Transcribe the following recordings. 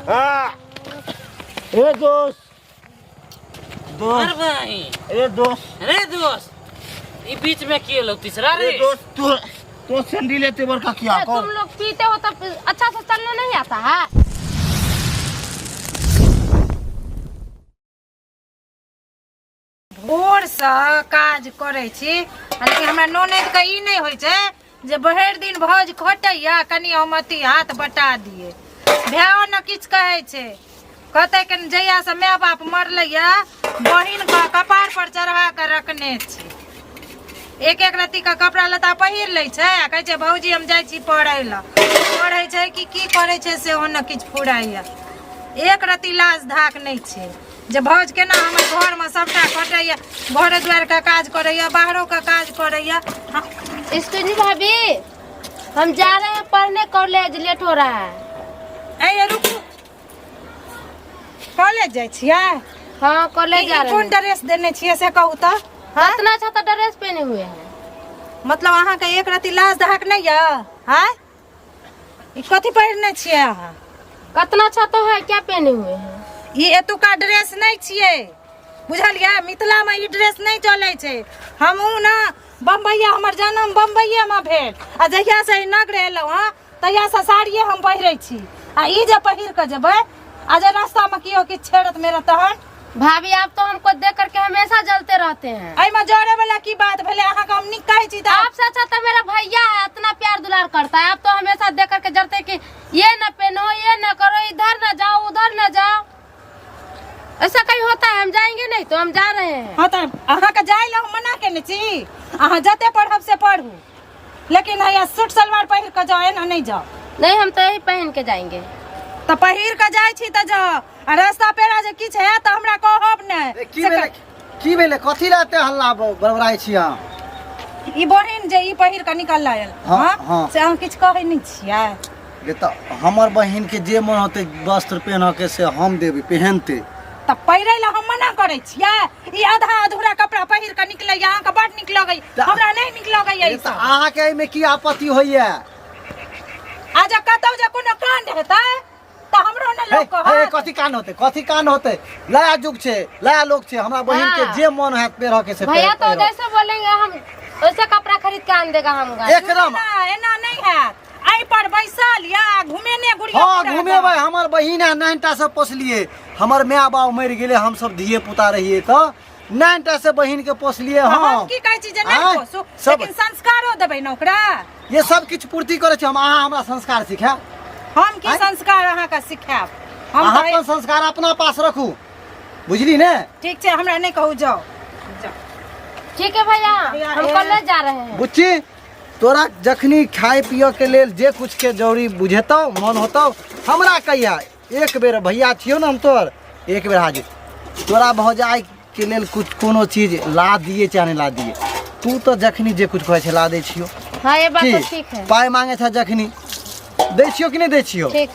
हाँ ए दोस्त अरे दोस्त भाई ए दोस्त अरे दोस्त ई बीच में के लो तीसरा ए रे दोस्त तू तो सैंडल लेते बड़का क्या ए, कर तुम लोग पीते हो तब अच्छा से चलने नहीं आता है। भोरसँ काज करै छी आ लेकिन हमरा ननदिके ई नहि होइ छै जे भरि दिन भौज खोटैया कनि हम अथी हाथ बटा दियै। भायो ने किछु कहै छै, कहतै कि जहियासँ माय बाप मरलैया बहिनके कपार पर चढ़ा कऽ रखने छै। एक एक रत्तीके कपड़ा लत्ता पहिर लै छै आ कहै छै भौजी हम जाइ छी पढ़ै लए। पढ़ै छै कि की करै छै सेहो ने किछु फुराइया। एक रत्ती लाज धाक नहि छै जे भौज केना हमर घरमे सबटा कटैया, घरे दुआरिके काज करैया, बाहरोके काज करैया। एक्सक्यूज मी भाभी, हम जा रहे हैं पढ़ने कॉलेज, लेट हो रहा है। ऐ रुकू, कॉलेज जाइ छियै? हाँ कॉलेज जा रहे कोन हैं। ड्रेस देने छियै से कहू तऽ? हाँ? इतना अच्छा तो ड्रेस पहने हुए हैं। मतलब अहाँके एक रत्ती लाज धाक नहि यऽ? हाँ, ई कथी पहिरने छियै अहाँ? कतना अच्छा तो है, क्या पहने हुए हैं? ई एतुका ड्रेस नहि छियै, बुझलियै? मिथिलामे ई ड्रेस नहि चलै छै। हमहूँ ने बम्बैया, हमर जन्म बम्बइएमे भेल आ जहियासँ ई नगर एलहुँ हँ तहियासँ साड़िए हम पहिरै छी। आ ई जे पहिर कऽ जेबै आ जे रास्तामे केओ किछु छेड़त मेरत तहन? भाभी आप तो हमको देख करके हमेशा जलते रहते हैं। एहिमे जरे वाला की बात भेलै? अहाँके हम नीक कहै छी तऽ आपसे अच्छा तो मेरा भैया है, इतना प्यार दुलार करता है। आप तो हमेशा देख करके जलते कि ये न पहनो, ये न करो, इधर न जाओ, उधर न जाओ। ऐसा कहीं होता है? हम जाएंगे नहीं तो हम जा रहे हैं। हाँ तऽ अहाँके जाय लए हम मना केने छी, अहाँ जते पढ़ब से पढ़ू, लेकिन हैया सूट सलवार पहिर कऽ जाओ, एना नहि जाओ। नहीं, हम तो यही पहन के जाएंगे। तऽ पहिर कऽ जाइ छी तऽ जाओ, आ रास्ता पेड़ा जे किछु हैत तऽ हमरा कहब नहि। ए, की भेलै, की भेलै, कथी लए एते हल्ला बड़बड़ाइ छी अहाँ? ई बहिन जे ई पहिर कऽ निकल आयल, हाँ, हाँ, हाँ। से अहाँ किछु कहै नहि छियै? गे तऽ हमर बहिन के जे मन होतै वस्त्र पेन्हऽ के से हम देबै, पेहनतै। तऽ पहिरै लए हम मना करै छियै? ई आधा अधूरा कपड़ा पहिर कऽ निकलैया, अहाँके बड नीक लगैया, हमरा नहि नीक लगैया ई तऽ सब। अहाँके एहिमे की आपत्ति होइया? आ जे कतौ जे कोनो कांड हेतै तऽ हमरो ने लोक हे, हे, कहत। कथी कांड होतै, कथी कांड होतै? नया युग छै, नया लोक छै, हमरा बहिन के हाँ। जे मन हैत पेरह के से भैया तो पहिरत। जैसे बोलेंगे हम वैसे कपड़ा खरीद के आन देगा हमका। एकदम। ना, एना नहि हैत। एहि पर बैसल या घुमेने गुड़िया हाँ, पूरा घुमेबै। गाँव। हमर बहिन है, नाइनटा से पोसलिए, हमर माय बाप मरि गेलै, हम सब धिये पुता रहिए तऽ नाइनटा से बहिन के पोसलिए। तऽ हम हम की कहै छी जे नहि आँय? पोसू, सब लेकिन संस्कारो देबै ने ओकरा। ये सब किछु पूर्ति करै छी हम, अहाँ हमरा संस्कार सिखायब? हम की आँय? संस्कार अहाँके सिखायब? हम अहाँ तऽ अपन संस्कार अपना पास रखू, बुझली ने? ठीक छै, हमरा नहि कहू, जाउ जाउ। ठीक है भैया, भैया, हम ए- कॉलेज जा रहे हैं। बुच्ची, तोरा जखनी खाय पियऽ के लेल जे कुछ के जरूरी बुझेतौ, मन होतौ, हमरा कहिया एक बेर। भैया छियौ ने हम तोहर, एक बेर हाजिर। तोरा भौजाइ के लेल कुछ कोनो चीज ला दिए चाहे नहि ला दिए, तू तऽ जखनी जे कुछ कहै छै ला दै छियौ। हाँ ये बात की तो ठीक है। पाइ मांगे छै जखनी दै छियौ कि नहि दै छियौ? ठीक।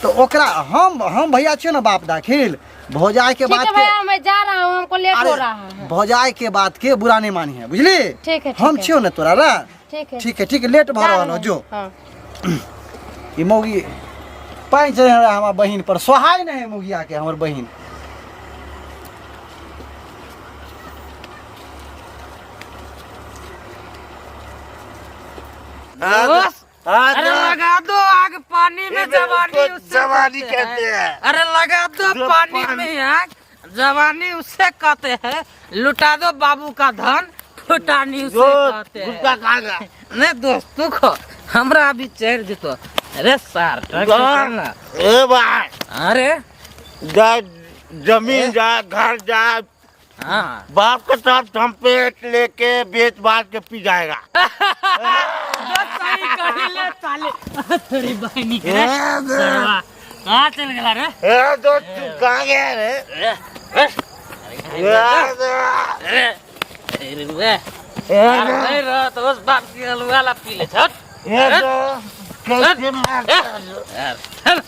तऽ ओकरा हम भैया छियौ ने बाप दाखिल, भौजाइ के ठीक बात है के भैया, मैं जा रहा हूँ, हमको लेट हो अरे रहा है। भौजाइ के बात के बुरा नहीं मानी है, बुझली? ठीक है, ठीक हम है। छियौ ने तोरा ला। ठीक है, ठीक है, ठीक है, लेट भऽ जा रहल रहे हो, हैं। जो। हाँ। ई मौगी पानि चढ़े हमरा बहिन पर सोहाय नहीं है मौगिया के हमर बहिन। दोस्त, हाँ, अरे दोस्त। लगा दो आग पानी में, ये जवानी उसको उसे जवानी कहते कहते हैं। अरे लगा दो जो पानी पानी- में आग, जवानी उसे कहते हैं। लुटा दो बाबू का धन, फुटानी उसे जो कहते हैं। गुटखा खा गया। नहीं दोस्त, तू खो, हमरा अभी चढ़ जेतो। अरे सार, ट्रक से चल ना। ए भाई। अरे जा जमीन जा, घर जा, हाँ। बाप के साथ हम पेट लेके बेच बाच के पी जाएगा। दोस्त, सही कहिले साले। तेरी बहनी के रे। सरवा, कहाँ चल गेला रे? ए दोस्त, तू कहाँ गया रे? ए, ए, ए, अरे, अरे, रे। अरे, नहीं रह, तो उस बाप की हलवा ला पी ले, छट। ए दोस्त, कैसे मार यार, चल।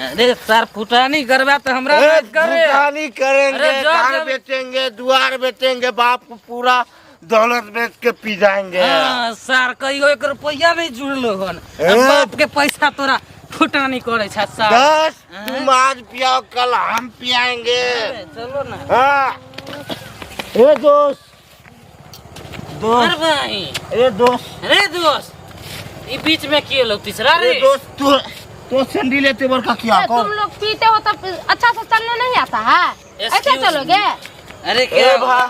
अरे सर, फुटानी करबा तो हमरा ए, मत करे। फुटानी करेंगे, अरे जो घर जब- बेचेंगे, दुआर बेचेंगे, बाप को पूरा दौलत बेच के पी जाएंगे। हाँ, सर कहियो एक रुपया नहीं जुड़लो हन। ए। बाप के पैसा तोरा फुटानी करे छ सार। दस तुम आज पियाओ कल हम पियाएंगे। अरे, चलो ना। हाँ ए दोस्त दोस्त। अरे भाई। ए दोस्त। अरे दोस्त, ई बीच में के लोग तीसरा रे? ए दोस्त, तू तो सैंडल लेते बड़का किया ए, कौन? तुम लोग पीते हो तब अच्छा से चलने नहीं आता है, ऐसे Excuse me. चलोगे? अरे ए क्या भाई।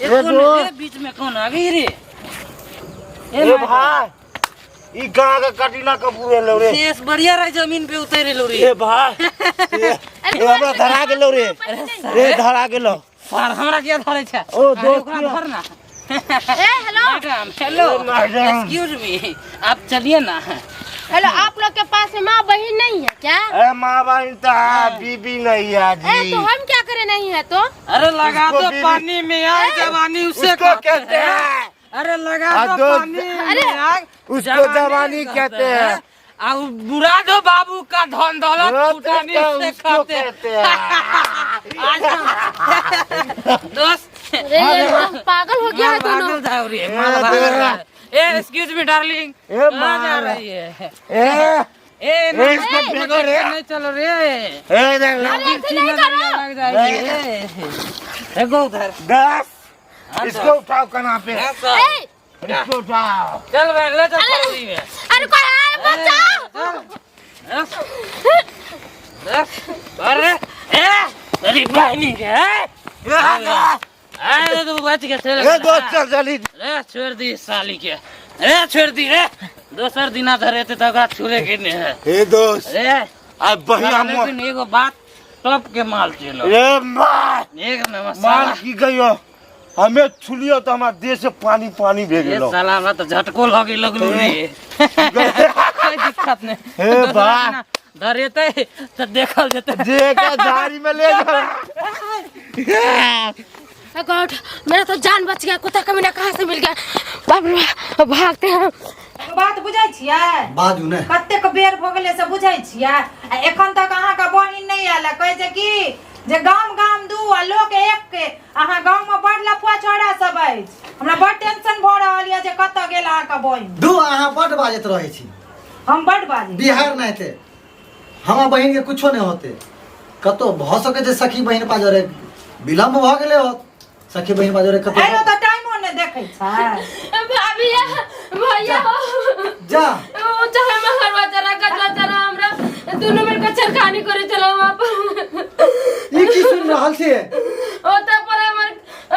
ए ए कौन दोस्त। रे, बीच में कौन आ गई रे? ए भाई, ई गांव का कटीना कपूर एलो रे। शेष बढ़िया रहे, जमीन पे उतरे लो रे। ए भाई, ए अरे ए हमरा धरा गेलो रे। रे धरा गेलो। सर हमरा किया धरे छै? ओ अरे दोस्त ओकरा किया? धर ना। ए हेलो मैडम, हेलो। ए, मैडम। एक्सक्यूज मी, आप चलिए ना। हेलो, आप लोग के पास में माँ बहन नहीं है क्या? ए माँ बहन तो है, बीबी नहीं है ए जी। तो हम क्या करें, नहीं है तो? अरे लगा उसको दो बीबी- पानी में आग, जवानी उसे उसको कहते हैं। अरे लगा आ दो दोस्त- पानी अरे, में आग, उसको जवानी कहते हैं। आ उ बुरा दो बाबू का धन दौलत रोते फुटानी तो से उसको खाते हैं। कहते हैं। आज दोस्त अरे ये तो पागल हो गया है माल दोनों। भागल जाओ रे, ए, माल भागल देवा। जाओ। ए एक्सक्यूज मी डार्लिंग, ए, कहाँ जा माल। रही है? ए ए ए, नहीं, इसको नहीं, फेंको रे। नहीं चलो रे। ए देख ले। अरे ऐसे नहीं करो। लग जाएगी रे। फेंको उधर। दस हाँ, इसको उठाओ कना पे। हाँ, सर। ए, इसको उठाओ। चल बहन, ले चल फौजी में। अरे कोई आए बचाओ। दस, दस, अरे, ए, तेरी बहनी के, ए? अरे तू बच के चल। ए दोस्त चल जल्दी। रे छोड़ दी साली के, रे छोड़ दी रे। दोसर दिना धरे ते तो ओकरा छुए के नहीं है। ए दोस्त। रे आ बढ़िया मो लेकिन एगो बात, टॉप के माल चलो। ए मार। एक नंबर मार साला। की गयो, हमें छुलियो तो हमार देह से पानी पानी भे ये गेलो। साला हमरा तो झटको लगे लगलू रे। कोई दिक्कत नहीं। हे दोसरा बा। दिना धरेते तो देखल जेते। जे के झाड़ी में ले जा। ओ गॉड, मेरा तो जान बच गया, कुत्ता कमीना कहाँ से मिल गया? बाप रे बाप, भागते हैं। बात बुझै छियै? बाजू ने। कतेक बेर भऽ गेलै से बुझै छियै? आ एखन तक अहाँके बहिन नहि आयल है। कहै छै कि जे गाम गाम दू आ लोक एक के। अहाँ गाँव में बड़ लफुआ छौड़ा सब अछि। हमरा बड़ टेंशन भऽ रहल यऽ जे कतऽ गेल अहाँके बहिन। दू अहाँ बड बाजैत रहै छी। हम बड़ बाजै? बिहार नहि हेतै, हमर बहिन के कुछो नहि होते। कतौ भऽ सकै छै सखी बहिन पा जरे विलम्ब भऽ गेलै होत, सखी बहिन पा जरे कतौ। आइयो तऽ टाइमो नहि देखै छै। भाभी भैया। जा। ओ चाहे महरवा जरा गजवा जरा हमरा दोनों मिलकर छेड़खानी करे चला वहाँ पर। ई की सुनि रहल छियै? ओतऽ पर हमर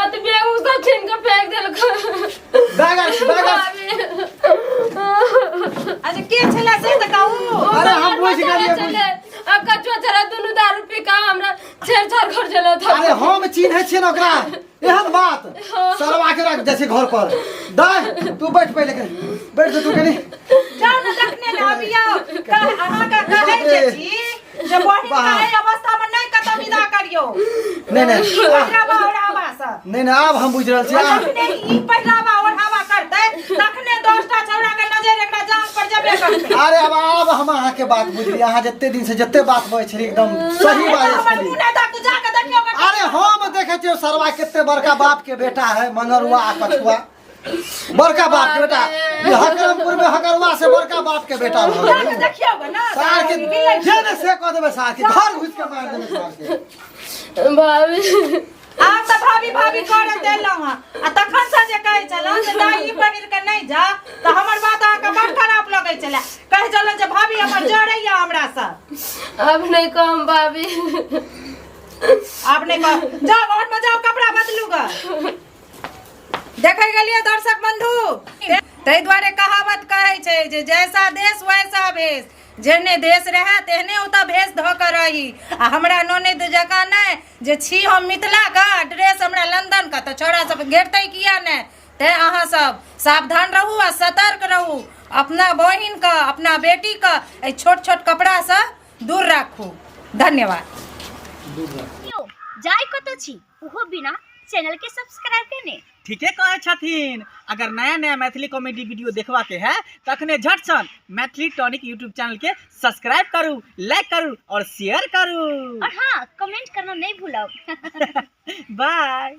अथी बैग उग सब छीन के फेंक देलक। बैग आर- बैग आर- भाभी। अच्छा, के छलै से तऽ कहू। अरे हम बुझि गेलियै, बुझि। आ कछुआ चला दुनू दारू पी के हमरा छेड़छाड़ कर चला था। अरे हम चिन्है छियै ने ओकरा। एहन बात सरवा के रख जाइ छै घर पर। दाय तू बैठ पहिले, कनि बैठ जा तू कनि। जाउ ने देखने ले अबियौ। अहाँके कहै जे छी जे बहिन के एहि अवस्था मे नहि कतौ विदा करियौ। नहि नहि आह, पहिरावा ओढ़ावा सँ। नहि नहि, आब हम बुझि रहल छी आब। जखने ई पहिरावा ओढ़ावा करतै तखने 10टा छौड़ा के नजर एकरा जांग पर जेबे करतै। अरे अब हम अहाँके बात बुझली। अहाँ जते दिन से जते बात बजै छली एकदम सही बाजै हमर छली। मुँह नहि ताकू, जाके देखियौ ओकर। अरे हम देखै छियै सरवा कते बड़का बाप के बेटा है, मंगरुआ आ कछुआ, बड़का बाप के बेटा। ई हकरमपुर में हकरुआ से बड़का बाप के बेटा भऽ जाके गेलै। देखियौ गे ने। सार के मिलै छै। जे ने से कऽ देबै, सार के घर घुसि के मारि देबै सार के। भाभी। आब तऽ भाभी भाभी करऽ देलहुँ हँ। आ तखन से जे कहै छलहुँ जे दाइ ई पहिर के नहि जा, तऽ हमर बात अहाँके बड़ खराब लगै छलै। कहै छलहुँ जे भाभी हमर जरैया हमरा से। अब नहीं कहम भाभी। आब नहि कह, जाउ घर में जाउ, कपड़ा बदलू ग। देखै गेलियै दर्शक बंधु, ताहि दुआरे कहावत कहै छै जे जैसा देश वैसा भेष। जेहने देश रहए तेहने ओतऽ भेष धऽ कऽ रही। आ हमरा ननैद जकाँ नहि जे छी हम मिथिलाके, ड्रेस हमरा लंदनके, तऽ छौड़ा सब घेरतै किया नहि। तेँ अहाँ सब सावधान रहू आ सतर्क रहू। अपना बहिनके, अपना बेटीके एहि छोट छोट कपड़ासँ दूर राखू। धन्यवाद। यौ, जाय कतऽ छी ओहो बिना चैनल के सब्सक्राइब केने? ठीके कहै छथिन। अगर नया नया मैथिली कॉमेडी वीडियो देखबा के है तखने झट सन मैथिली टॉनिक यूट्यूब चैनल के सब्सक्राइब करू, लाइक करू और शेयर करू। और हाँ, कमेंट करना नहीं भूलब। बाय।